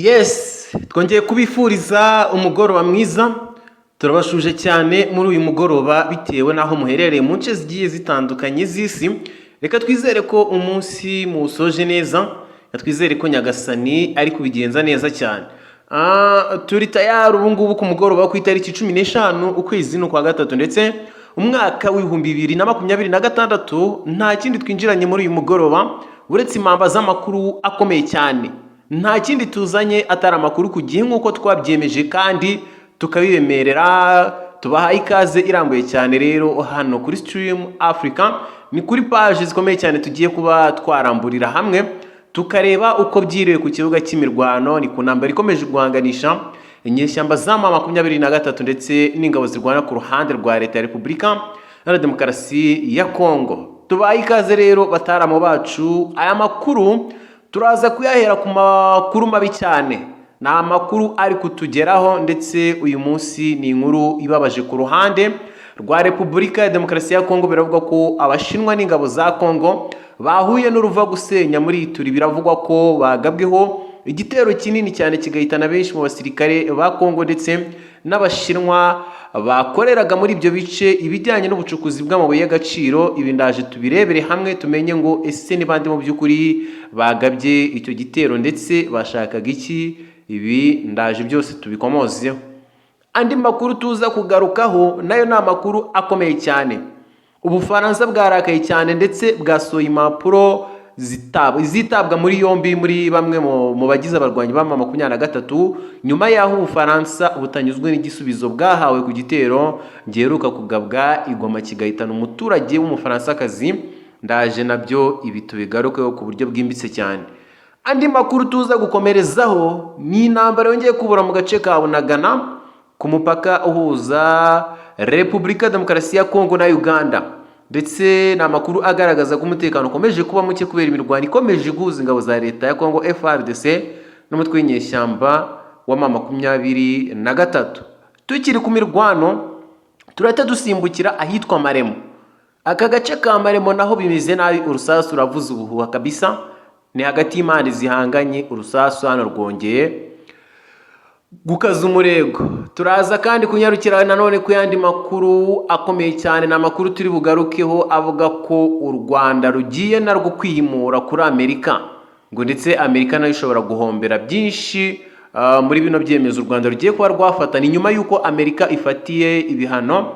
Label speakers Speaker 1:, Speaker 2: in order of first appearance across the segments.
Speaker 1: Yes, twongeye kubifuriza umugoroba mwiza. Turabashuje cyane muri uyu mugoroba bitewe n'aho muherereye mu nce zigiye zitandukanye z'isi. Reka twizere ko umunsi muwusoje neza, reka twizere ko Nyagasani ari kubigenza neza cyane. Turi tayari ubu ngubu ku mugoroba ku itariki 15, ukwezi ni ukwa gatatu, ndetse umwaka w'2026. Nta kindi twinjiranye muri uyu mugoroba uretse impamba z'amakuru akomeye cyane. Nta kindi tuzanye atari amakuru ku gihe nk'uko twabyemeje kandi tukabibemerera. Tubahaye ikaze irambuye cyane rero hano kuri Stream Africa. Ni kuri paji zikomeye cyane tugiye kuba twaramburira hamwe, tukareba uko byiriwe ku kibuga cy'imirwano. Ni ku ntambara ikomeje guhanganisha inyeshyamba za M23 ndetse n'ingabo zirwana ku ruhande rwa leta ya Repubulika Iharanira Demokarasi ya Kongo. Tubaye ikaze rero, bataramu bacu. Aya makuru turaza kuyahera ku makuru mabi cyane. Ni amakuru ari kutugeraho, ndetse uyu munsi ni inkuru ibabaje ku ruhande rwa Repubulika ya Demokarasi ya Kongo. Biravugwa ko Abashinwa n'ingabo za Kongo bahuye n'uruva gusenya muri Ituri. Biravugwa ko bagabweho igitero kinini cyane kigahitana benshi mu basirikare ba Kongo ndetse n'Abashinwa bakoreraga muri ibyo bice ibijyanye n'ubucukuzi bw'amabuye y'agaciro. Ibi ndaje tubirebere hamwe, tumenye ngo ese ni bande mu by'ukuri bagabye icyo gitero, ndetse bashakaga iki? Ibi ndaje byose tubikomozeho. Andi makuru tuza kugarukaho nayo ni amakuru akomeye cyane. Ubufaransa bwarakaye cyane, ndetse bwasohoye impapuro zitabwa muri yombi muri bamwe mu bagize abarwanyi ba M23, nyuma y'aho Ubufaransa butanyuzwe n'igisubizo bwahawe ku gitero giheruka kugabwa i Goma kigahitana umuturage w'Umufaransakazi. Ndaje nabyo ibi tubigarukeho ku buryo bwimbitse cyane. Andi makuru tuza gukomerezaho ni intambara yongeye kubura mu gace ka Bunagana ku mupaka uhuza Repubulika ya Demokarasi ya Kongo na Uganda, ndetse ni amakuru agaragaza ko umutekano ukomeje kuba muke kubera imirwano ikomeje guhuza ingabo za leta ya Kongo FARDC n'umutwe w'inyeshyamba wa M23. Tukiri ku mirwano, turahita dusimbukira ahitwa Maremo. Aka gace ka Maremo naho bimeze nabi, urusasu ruravuza ubuhuha kabisa. Ni hagati y'impande zihanganye, urusasu hano rwongeye gukaza umurego. Turaza kandi kunyarukira nanone ku yandi makuru akomeye cyane. Ni amakuru turi bugarukeho avuga ko u Rwanda rugiye narwo kwihimura kuri Amerika, ngo ndetse Amerika nayo ishobora guhombera byinshi muri bino byemezo u Rwanda rugiye kuba rwafata. Ni nyuma y'uko Amerika ifatiye ibihano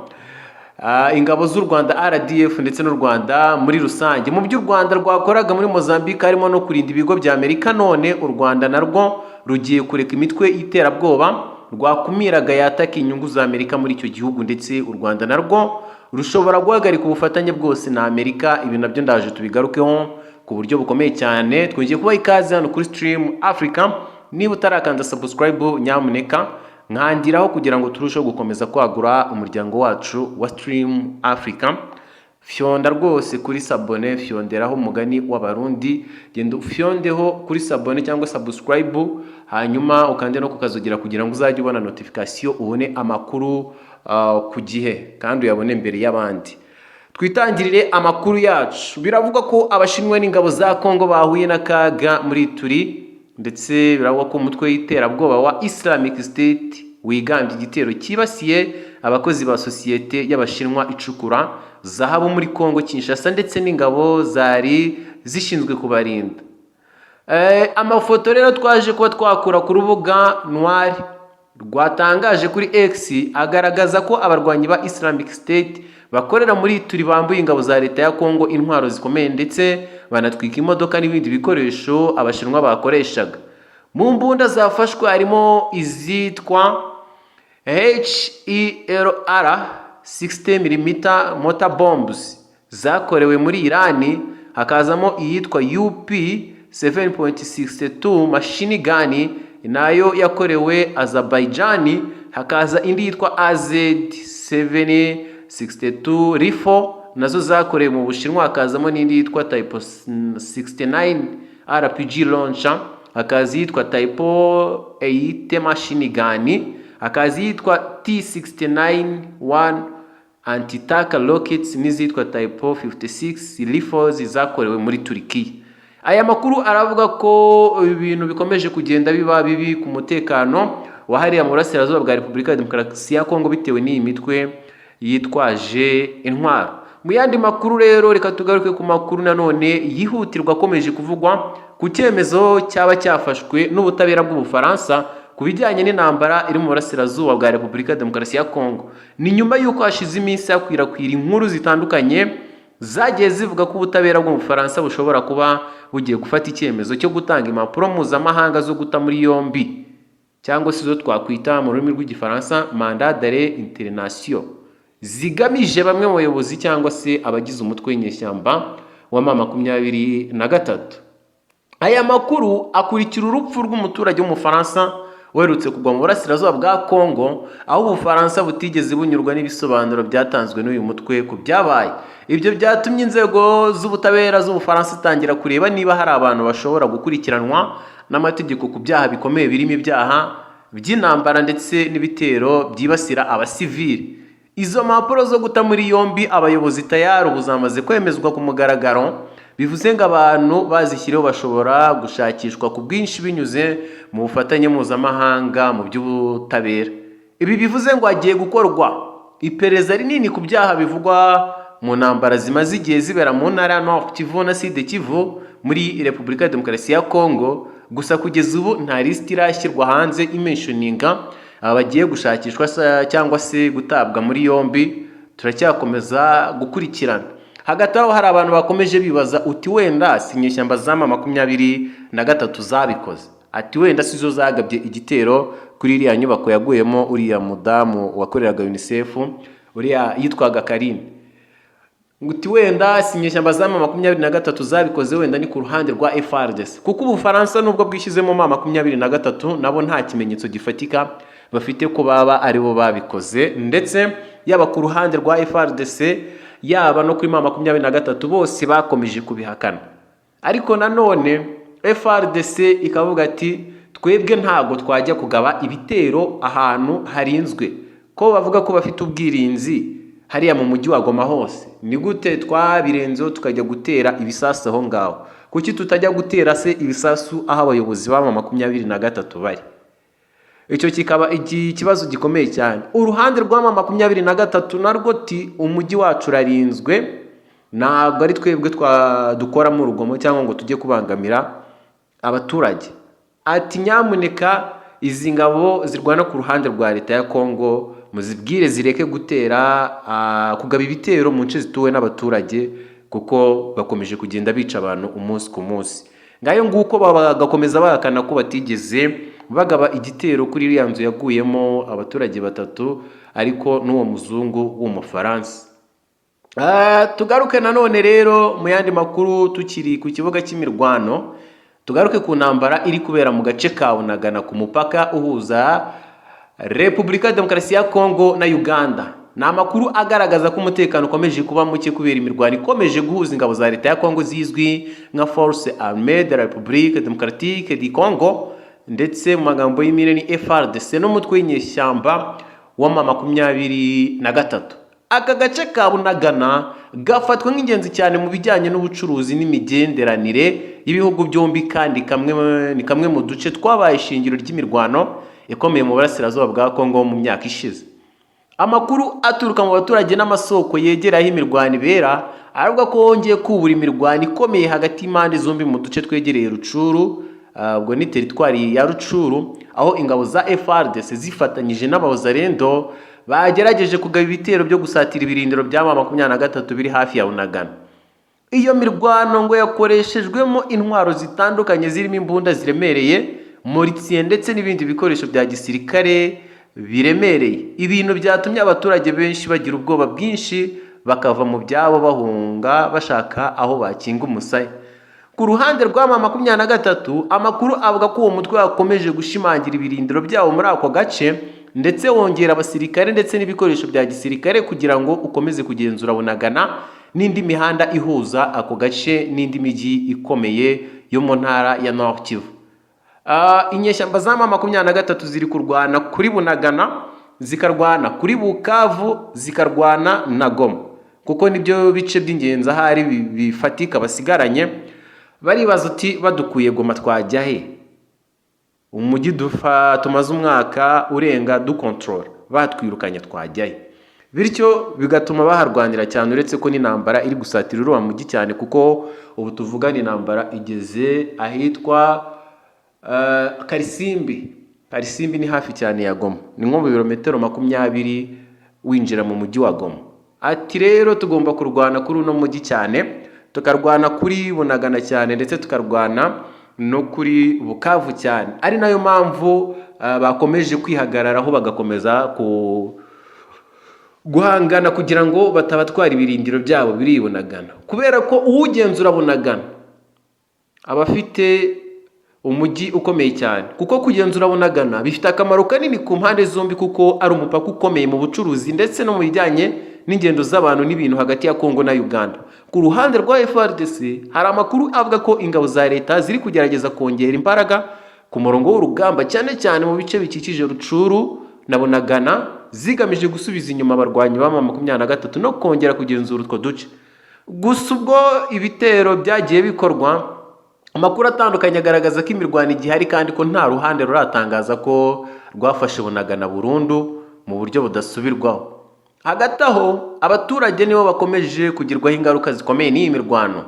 Speaker 1: ingabo z'u Rwanda RDF ndetse n'u Rwanda muri rusange. Mu byo u Rwanda rwakoraga muri Mozambique harimo no kurinda ibigo bya Amerika. None u Rwanda narwo rugiye kureka imitwe y'iterabwoba rwakumiraga yataka inyungu za Amerika muri icyo gihugu, ndetse u Rwanda narwo rushobora guhagarika ubufatanye bwose na Amerika. Ibi nabyo ndaje tubigarukeho ku buryo bukomeye cyane. Twongeye kubaha ikaze hano kuri Stream Africa. Niba utarakanda subscribe, nyamuneka nkandiraho kugira ngo turusheho gukomeza kwagura umuryango wacu wa Stream Africa. Fyonda rwose kuri s'abonner, fyonderaho umugani w'Abarundi, genda ufyondeho kuri s'abonner cyangwa subscribe, hanyuma ukande no kukazogera kugira ngo uzajye ubona notification, ubone amakuru ku gihe kandi uyabone mbere y'abandi. Twitangirire amakuru yacu. Biravugwa ko Abashinwa n'ingabo za Kongo bahuye n'akaga muri Ituri, ndetse biravugwa ko umutwe w'iterabwoba wa Islamic State wigambye igitero cyibasiye abakozi ba sosiyete y'Abashinwa icukura zahabu muri Kongo Kinshasa, ndetse n'ingabo zari zishinzwe kubarinda. Amafoto rero twaje kuba twakura ku rubuga Noir rwatangaje kuri X agaragaza ko abarwanyi ba Islamic State bakorera muri Turi bambuye ingabo za leta ya Kongo intwaro zikomeye, ndetse banatwika imodoka n'ibindi bikoresho Abashinwa bakoreshaga. Mu mbunda zafashwe harimo izitwa HELR 60 mm mortar bombs zakorewe muri Irani, hakazamo iyitwa UP 7.62 machine gun nayo yakorewe Azerbaijan, hakaza indi yitwa AZ 762 rifle nazo zakorewe mu Bushinwa, hakazamo n'indi yitwa Type 69 RPG launcher, hakaza iyitwa Type 8 machine gun, hakaza iyitwa T69 1 anti-tank rockets n'izitwa Type 56 rifles zakorewe muri Turikiya. Aya makuru aravuga ko ibintu bikomeje kugenda biba bibi ku mutekano wahariye mu burasirazuba bwa Repubulika ya Demokarasi ya Kongo bitewe n'iyi mitwe yitwaje intwaro. Mu yandi makuru rero, reka tugaruke ku makuru nanone yihutirwa akomeje kuvugwa ku cyemezo cyaba cyafashwe n'ubutabera bw'Ubufaransa ku bijyanye n'intambara iri mu burasirazuba bwa Repubulika ya Demokarasi ya Kongo. Ni nyuma y'uko hashize iminsi hakwirakwira inkuru zitandukanye zagiye zivuga ko ubutabera bw'Ubufaransa bushobora kuba bugiye gufata icyemezo cyo gutanga impapuro mpuzamahanga zo guta muri yombi, cyangwa se izo twakwita mu rurimi rw'Igifaransa mandat d'arrêt international, zigamije bamwe mu bayobozi cyangwa se abagize umutwe w'inyeshyamba wa M23. Aya makuru akurikira urupfu rw'umuturage w'Umufaransa uherutse kugwa mu burasirazuba bwa Kongo, aho Ubufaransa butigeze bunyurwa n'ibisobanuro byatanzwe n'uyu mutwe ku byabaye. Ibyo byatumye inzego z'ubutabera z'Ubufaransa zitangira kureba niba hari abantu bashobora gukurikiranwa n'amategeko ku byaha bikomeye, birimo ibyaha by'intambara ndetse n'ibitero byibasira abasivili. Izo mpapuro zo guta muri yombi abayobozi tayari ubu zamaze kwemezwa ku mugaragaro, bivuze ngo abantu bazishyiriweho bashobora gushakishwa ku bwinshi binyuze mu bufatanye mpuzamahanga mu by'ubutabera. Ibi bivuze ngo hagiye gukorwa iperereza rinini ku byaha bivugwa mu ntambara zimaze igihe zibera mu ntara ya Nord Kivu na Sud Kivu muri Repubulika ya Demokarasi ya Kongo. Gusa kugeza ubu nta lisiti irashyirwa hanze imentioninga aba bagiye gushakishwa cyangwa se gutabwa muri yombi. Turacyakomeza gukurikirana. Hagati aho hari abantu bakomeje bibaza uti: "Wenda si inyeshyamba za M23 zabikoze?" Ati: "Wenda si zo zagabye igitero kuri iriya nyubako yaguyemo uriya mudamu wakoreraga UNICEF, uriya yitwaga Karine?" Uti: "Wenda si inyeshyamba za M23 zabikoze, wenda ni ku ruhande rwa FARDC?" Kuko Ubufaransa nubwo bwishyizemo M23, nabo nta kimenyetso gifatika bafite ko baba aribo babikoze. Ndetse yaba ku ruhande rwa FARDC, yaba no kuri M23, bose bakomeje kubihakana. Ariko nanone FARDC ikavuga ati: "Twebwe ntabwo twajya kugaba ibitero ahantu harinzwe, ko bavuga ko bafite ubwirinzi hariya mu mujyi wa Goma hose. Ni gute twabirenzeho tukajya gutera ibisasu aho ngaho? Kuki tutajya gutera se ibisasu aho abayobozi ba M23 bari?" Icyo kikaba ikibazo gikomeye cyane. Uruhande rwa M23 narwo ti: "Umujyi wacu urarinzwe, ntabwo ari twebwe dukoramo urugomo cyangwa ngo tujye kubangamira abaturage." Ati: "Nyamuneka izi ngabo zirwana ku ruhande rwa leta ya Kongo muzibwire zireke gutera, kugaba ibitero mu nce zituwe n'abaturage, kuko bakomeje kugenda bica abantu umunsi ku munsi." Ngayo nguko, bagakomeza bahakana ko batigeze bagaba igitero kuri iriya nzu yaguyemo abaturage batatu, ariko n'uwo muzungu w'Umufaransa. Tugaruke nanone rero mu yandi makuru, tukiri ku kibuga cy'imirwano, tugaruke ku ntambara iri kubera mu gace ka Bunagana ku mupaka uhuza Repubulika ya Demokarasi ya Kongo na Uganda. Ni amakuru agaragaza ko umutekano ukomeje kuba muke kubera imirwano ikomeje guhuza ingabo za leta ya Kongo zizwi nka Force Armée de la République Démocratique du Congo, ndetse mu magambo y'impine ni FARDC, n'umutwe w'inyeshyamba wa M23. Aka gace ka Bunagana gafatwa nk'ingenzi cyane mu bijyanye n'ubucuruzi n'imigenderanire y'ibihugu byombi, kandi ni kamwe mu duce twabaye ishingiro ry'imirwano ikomeye mu burasirazuba bwa Kongo mu myaka ishize. Amakuru aturuka mu baturage n'amasoko yegereye aho imirwano ibera aravuga ko hongeye kubura imirwano ikomeye hagati y'impande zombi mu duce twegereye Rutshuru, ubwo ni teritwari ya Rutshuru, aho ingabo za FARDC zifatanyije n'Abawazalendo bagerageje kugaba ibitero byo gusatira ibirindiro bya M23 biri hafi ya Bunagana. Iyo mirwano ngo yakoreshejwemo intwaro zitandukanye zirimo imbunda ziremereye, mortier ndetse n'ibindi bikoresho bya gisirikare biremereye, ibintu byatumye abaturage benshi bagira ubwoba bwinshi, bakava mu byabo bahunga bashaka aho bakinga umusaya. Ku ruhande rwa M23, amakuru avuga ko uwo mutwe wakomeje gushimangira ibirindiro byabo muri ako gace, ndetse wongera abasirikare ndetse n'ibikoresho bya gisirikare kugira ngo ukomeze kugenzura Bunagana n'indi mihanda ihuza ako gace n'indi mijyi ikomeye yo mu ntara ya Nord Kivu. Inyeshyamba za M23 ziri kurwana kuri Bunagana, zikarwana kuri Bukavu, zikarwana na Goma, kuko nibyo bice by'ingenzi ahari bifatika basigaranye. Baribaza uti: "Badukuye Goma twajya he? Umujyi dufa tumaze umwaka urenga dukontorora, batwirukanye twajya he?" Bityo bigatuma baharwanira cyane, uretse ko n'intambara iri gusatira uriya mujyi cyane, kuko ubu tuvugana intambara igeze ahitwa Karisimbi. Karisimbi ni hafi cyane ya Goma, ni nko mu birometero 20 winjira mu mujyi wa Goma. Ati: "Rero tugomba kurwana kuri uno mujyi cyane, tukarwana kuri Bunagana cyane, ndetse tukarwana no kuri Bukavu cyane." Ari nayo mpamvu bakomeje kwihagararaho, bagakomeza ku guhangana kugira ngo batabatwara ibirindiro byabo biri i Bunagana, kubera ko uwugenzura Bunagana aba afite umujyi ukomeye cyane, kuko kugenzura Bunagana bifite akamaro kanini ku mpande zombi, kuko ari umupaka ukomeye mu bucuruzi ndetse no mu bijyanye n'ingendo z'abantu n'ibintu hagati ya Kongo na Uganda. Ku ruhande rwa FARDC, hari amakuru avuga ko ingabo za leta ziri kugerageza kongera imbaraga ku murongo w'urugamba, cyane cyane mu bice bikikije Rutshuru na Bunagana, zigamije gusubiza inyuma abarwanyi ba M23 no kongera kugenzura utwo duce. Gusa ubwo ibitero byagiye bikorwa, amakuru atandukanye agaragaza ko imirwano igihari kandi ko nta ruhande ruratangaza ko rwafashe Bunagana burundu mu buryo budasubirwaho. Hagati aho, abaturage nibo bakomeje kugirwaho ingaruka zikomeye n'iyi mirwano.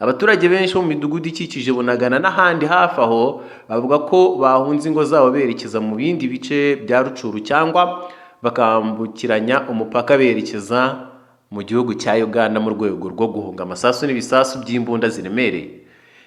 Speaker 1: Abaturage benshi bo mu midugudu ikikije Bunagana n'ahandi hafi aho bavuga ko bahunze ingo zabo berekeza mu bindi bice bya Rutshuru cyangwa bakambukiranya umupaka berekeza mu gihugu cya Uganda mu rwego rwo guhunga amasasu n'ibisasu by'imbunda ziremereye.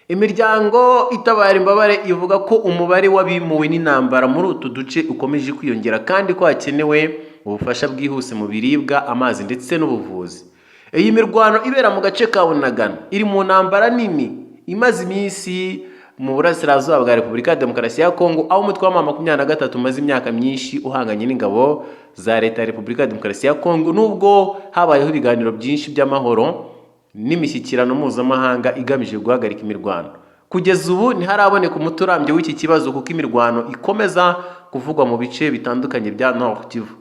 Speaker 1: Imiryango itabara imbabare ivuga ko umubare w'abimuwe n'intambara muri utu duce ukomeje kwiyongera, kandi ko hakenewe ubufasha bwihuse mu biribwa, amazi ndetse n'ubuvuzi. Iyi mirwano ibera mu gace ka Bunagana iri mu ntambara nini imaze iminsi mu burasirazuba bwa Repubulika ya Demokarasi ya Kongo, aho umutwe wa M23 umaze imyaka myinshi uhanganye n'ingabo za leta ya Repubulika ya Demokarasi ya Kongo, nubwo habayeho ibiganiro byinshi by'amahoro n'imishyikirano mpuzamahanga igamije guhagarika imirwano. Kugeza ubu ntiharaboneka umuti urambye w'iki kibazo, kuko imirwano ikomeza kuvugwa mu bice bitandukanye bya Nord Kivu.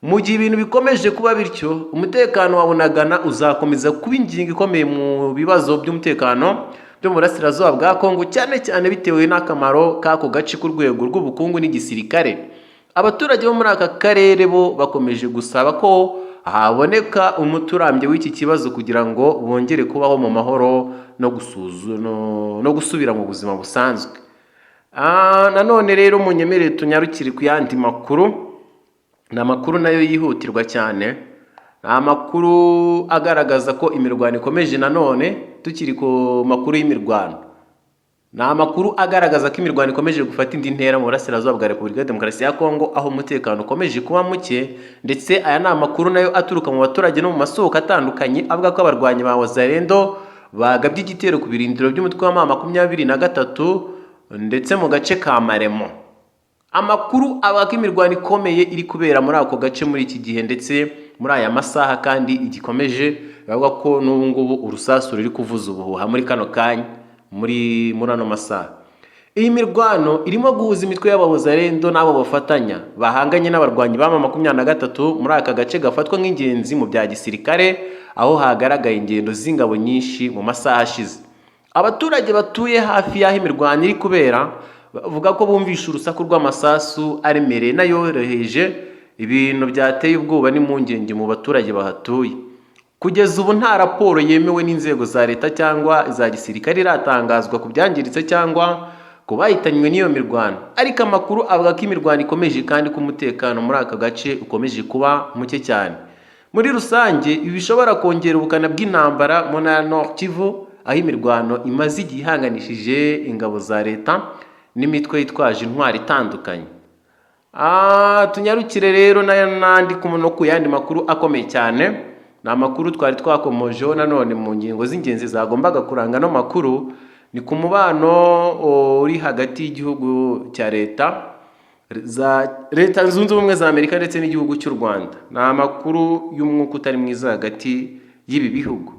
Speaker 1: Mu gihe ibintu bikomeje kuba bityo, umutekano wa Bunagana uzakomeza kuba ingingo ikomeye mu bibazo by'umutekano byo mu burasirazuba bwa Kongo, cyane cyane bitewe n'akamaro k'ako gace ku rwego rw'ubukungu n'igisirikare. Abaturage bo muri aka karere bo bakomeje gusaba ko haboneka umuti urambye w'iki kibazo kugira ngo bongere kubaho mu mahoro no gusubira mu buzima busanzwe. Nanone rero munyemerere tunyarukire ku yandi makuru. Ni amakuru nayo yihutirwa cyane, ni amakuru agaragaza ko imirwano ikomeje. Nanone tukiri ku makuru y'imirwano, ni amakuru agaragaza ko imirwano ikomeje gufata indi ntera mu burasirazuba bwa Repubulika ya Demokarasi ya Kongo, aho umutekano ukomeje kuba muke. Ndetse aya ni amakuru nayo aturuka mu baturage no mu masoko atandukanye, avuga ko abarwanyi ba Wazalendo bagabye igitero ku birindiro by'umutwe wa M23 ndetse mu gace ka Maremo. Amakuru avuga ko imirwano ikomeye iri kubera muri ako gace muri iki gihe, ndetse muri aya masaha kandi igikomeje. Bavuga ko n'ubu ngubu urusasu ruri kuvuza ubuhuha muri kano kanya, muri ano masaha. Iyi mirwano irimo guhuza imitwe y'Abawazalendo n'abo bafatanya bahanganye n'abarwanyi ba M23 muri aka gace gafatwa nk'ingenzi mu bya gisirikare, aho hagaragaye ingendo z'ingabo nyinshi mu masaha ashize. Abaturage batuye hafi y'aho imirwano iri kubera bavuga ko bumvishe urusaku rw'amasasu aremereye n'ayoroheje, ibintu byateye ubwoba n'impungenge mu baturage bahatuye. Kugeza ubu nta raporo yemewe n'inzego za leta cyangwa iza gisirikare iratangazwa ku byangiritse cyangwa ku bahitanywe n'iyo mirwano, ariko amakuru avuga ko imirwano ikomeje kandi ko umutekano muri aka gace ukomeje kuba muke cyane. Muri rusange, ibi bishobora kongera ubukana bw'intambara mu ntara ya Nord Kivu, aho imirwano imaze igihe ihanganishije ingabo za leta n'imitwe yitwaje intwaro itandukanye. Tunyarukire rero n'andi no ku yandi makuru akomeye cyane. Ni amakuru twari twakomojeho nanone mu ngingo z'ingenzi zagombaga kuranga ano makuru. Ni ku mubano uri hagati y'igihugu cya za Leta Zunze Ubumwe za Amerika ndetse n'igihugu cy'u Rwanda. Ni amakuru y'umwuka utari mwiza hagati y'ibi bihugu.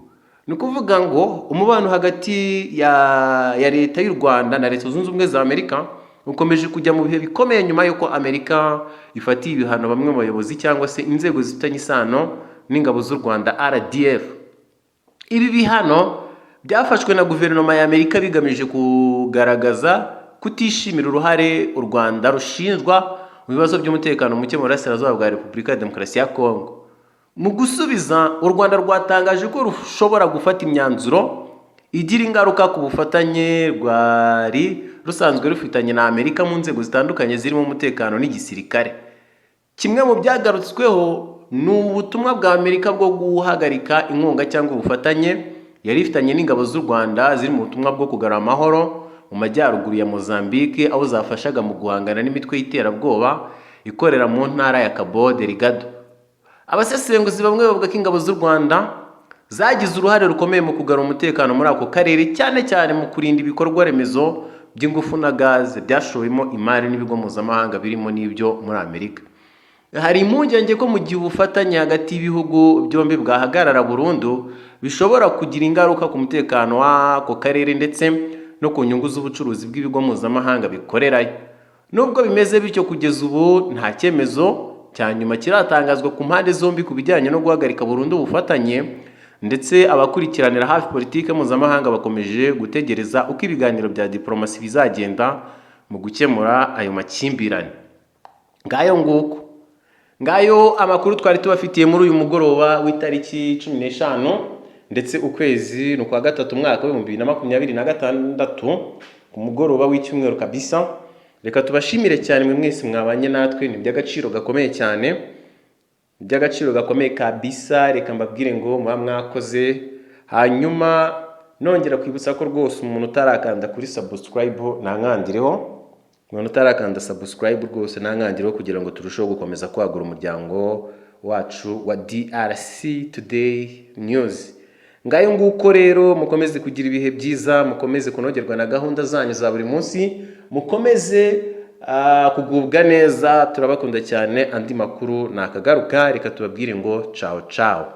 Speaker 1: Ni ukuvuga ngo umubano hagati ya leta y'u Rwanda na Leta Zunze Ubumwe za Amerika ukomeje kujya mu bihe bikomeye, nyuma y'uko Amerika ifatiye ibihano bamwe mu bayobozi cyangwa se inzego zifitanye isano n'ingabo z'u Rwanda, RDF. Ibi bihano Byafashwe na guverinoma ya Amerika bigamije kugaragaza kutishimira uruhare u Rwanda rushinjwa mu bibazo by'umutekano muke mu burasirazuba bwa Repubulika ya Demokarasi ya Kongo. Mu gusubiza, u Rwanda rwatangaje ko rushobora gufata imyanzuro igira ingaruka ku bufatanye rwari rusanzwe rufitanye na Amerika mu nzego zitandukanye, zirimo umutekano n'igisirikare. Kimwe mu byagarutsweho ni ubutumwa bwa Amerika bwo guhagarika inkunga cyangwa ubufatanye yari ifitanye n'ingabo z'u Rwanda ziri mu butumwa bwo kugarura amahoro mu majyaruguru ya Mozambique, aho zafashaga mu guhangana n'imitwe y'iterabwoba ikorera mu ntara ya Cabo Delgado. Abasesenguzi bamwe bavuga ko ingabo z'u Rwanda zagize uruhare rukomeye mu kugarura umutekano muri ako karere, cyane cyane mu kurinda ibikorwa remezo by'ingufu na gaze byashowemo imari n'ibigo mpuzamahanga birimo n'ibyo muri Amerika. Hari impungenge ko mu gihe ubufatanye hagati y'ibihugu byombi bwahagarara burundu, bishobora kugira ingaruka ku mutekano w'ako karere ndetse no ku nyungu z'ubucuruzi bw'ibigo mpuzamahanga bikorerayo. Nubwo bimeze bityo, kugeza ubu nta cyemezo cya nyuma kiratangazwa ku mpande zombi ku bijyanye no guhagarika burundu ubufatanye, ndetse abakurikiranira hafi politiki mpuzamahanga bakomeje gutegereza uko ibiganiro bya diporomasi bizagenda mu gukemura ayo makimbirane. Ngayo nguko, ngayo amakuru twari tubafitiye muri uyu mugoroba w'itariki 15, ndetse ukwezi ni ukwa gatatu, umwaka w'2026, ku mugoroba w'icyumweru kabisa. Reka tubashimire cyane mwe mwese mwabanye natwe, ni iby'agaciro gakomeye cyane, iby'agaciro gakomeye kabisa. Reka mbabwire ngo muba mwakoze. Hanyuma nongera kwibutsa ko rwose umuntu utarakanda kuri subscribe ntankandireho, umuntu utarakanda subscribe rwose ntankandireho, kugira ngo turusheho gukomeza kwagura umuryango wacu wa DRC Today News. Ngayo nguko rero, mukomeze kugira ibihe byiza, mukomeze kunogerwa na gahunda zanyu za buri munsi, mukomeze kugubwa neza. Turabakunda cyane. Andi makuru nakagaruka. Reka tubabwire ngo ciao ciao.